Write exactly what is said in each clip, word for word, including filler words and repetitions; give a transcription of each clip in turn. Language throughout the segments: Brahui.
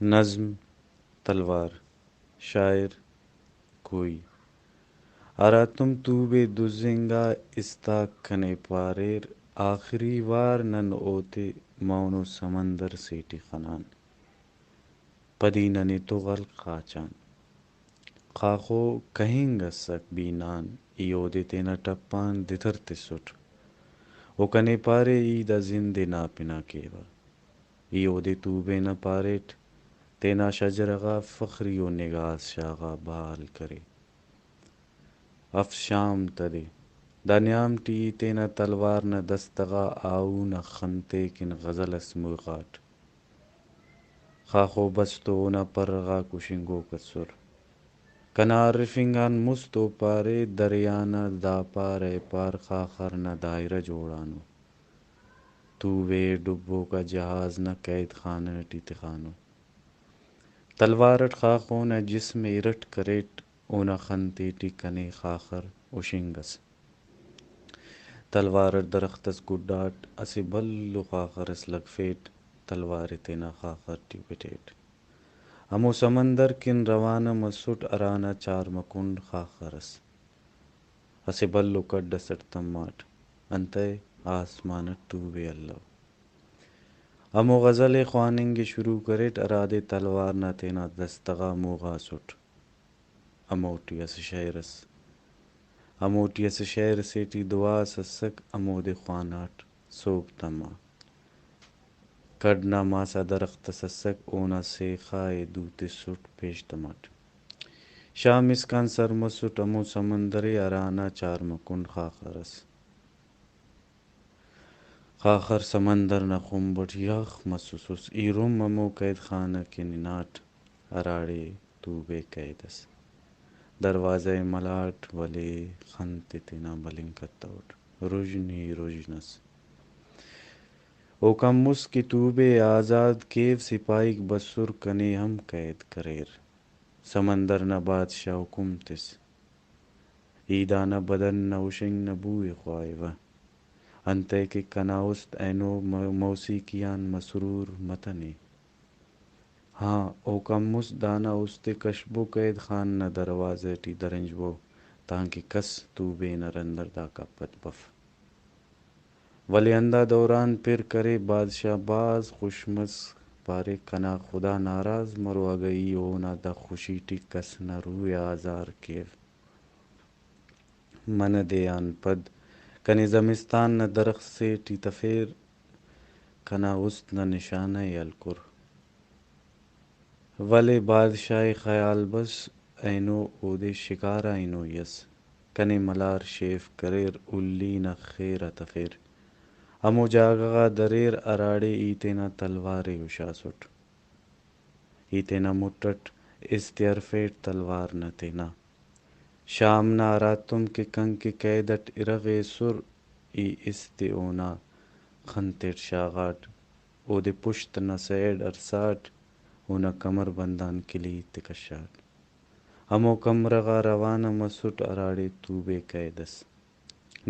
نظم، تلوار۔ شاعر، کوئی۔ ہراتم توبے دزنگا استاک کنے پاریر، آخری وار نن اوتے مون و سمندر سے ٹی خنان۔ پدی ننے تو غلق خاچان۔ خاخو کہنگ ئسک بینان، ای اودے تینا ٹپ آن دتر تسٹ۔ او کنے پارے، ای دا زند ءِ نا پنا کیوہ۔ ای اودے توبے نا پاریٹ، تینا شجرہ غا فخری و نگاس شاغا بال کرے۔ اف شام تدے۔ دا نیام ٹی ای تینا تلوار نا دستہ غا آہو نا خن تیکن غزل اس مغاٹ۔ خاخو بس تو اونا پر غاک ہشنگوک ئسر۔ کنا ارفنگ آن مست او پارے، دریا نا دا پار اے پار خاخر نا دائرہ جوڑانو۔ توبے ڈبوک آ جہاز نا قید خانہ ٹی تخانو۔ تلوار اٹ خاخو نا جسم ءِ ارٹ کریٹ، اونا خن تیٹی کنے خاخر ہشنگ ئس۔ تلوار اٹ درخت اس گڈاٹ، اسہ بھلو خاخر اس لگفیٹ، تلوار ءِ تینا خاخر ٹی پٹیٹ۔ ہمو سمندر کن روانہ مسٹ، ہرانا چارمہ کنڈ خاخر ئس۔ اسہ بھلو کڈ ئسٹ تماٹ، انتئے آسمان ئٹ توبے الو۔ ہمو غزل ئے خواننگ ئے شروع کریٹ، ہرادے تلوار نا تینا دستہ غا موغاسٹ۔ ہموٹی اسہ شعر ئس۔ ہموٹی اسہ شعر سے ٹی دعا ئس اسک، ہمودے خواناٹ سہب تما۔ کڈ نا ماسا درخت ئس اسک، اونا سیخا ئے دو تسٹ پیش تماٹ۔ شام اسکان سر مسٹ ہمو سمندر ئے، ہرانا چارمہ کنڈ خاخر ئس۔ خاخر سمندر نا خمب ئٹ یخ مسوسس۔ ای رم ہمو قید خانہ کن ہناٹ، ہراڑے توبے قید ئس۔ دروازہ ئے ملاٹ، ولے خن تے تینا بلنگ کتوٹ۔ رژن ہی رژن ئس۔ اوکان مست کہ توبے آزاد کیو، سپاہیک بسر کنے ہم قید کریر۔ سمندر نا بادشاہ حکم تس۔ ای دانا بدن نا ہشنگ نا بو ئے خواہوہ۔ انتئے کہ کنا است اینو م-، موسیقی آن مسرور متنے۔ ہاں، اوکان مست دانا است ئے کشبو، قید خان نا دروازہ ٹی درنجبو، تانکہ کس توبے نا رند ئٹ داکان پد بف۔ ولے ہندا دوران پِر کرے، بادشاہ بھاز خوش مس، پارے، کنا خدا ناراض مرو اگہ ای اونا دا خوشی ٹی کس نا روح ئے آزار کیو۔ منہ دے آن پد کنے زمستان نا درخت سے ٹی تفیر، کنا است نا نشانہ ئے ہلکر۔ ولے بادشاہ ئے خیال بس، اینو اودے شکار آ ہنوئی ئس۔ کنے ملار شیف کریر، ہلی نا خیر آ تفیر۔ ہمو جاگہ غا دریر، ہراڑے ای تینا تلوار ئے ہشاسٹ۔ ای تینا مٹ ئٹ است ئے ہرفیٹ تلوار نا تینا۔ شام نا ہراتم کہ کنکہ قید ئٹ ارغ ایسر، ای است ئے اونا خن تیٹ شاغاٹ، اودے پشت نا سیڈ ہرساٹ، اونا کمر بند آن کلیت ئے کشاٹ۔ ہمو کمرہ غا روانہ مسٹ، ہراڑے توبے قید ئس۔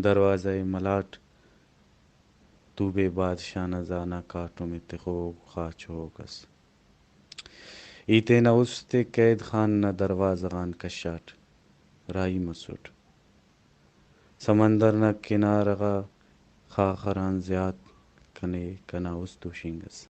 دروازہ ئے ملاٹ، توبے بادشاہ نا زانا کاٹم ئے تخوک خاچوک ئس۔ ای تینا است ئے قید خان نا دروازہ غان کشاٹ، راہی مسٹ۔ سمندر نا کنارہ غا خاخر آن زیات کنے کنا است ہشنگ ئس۔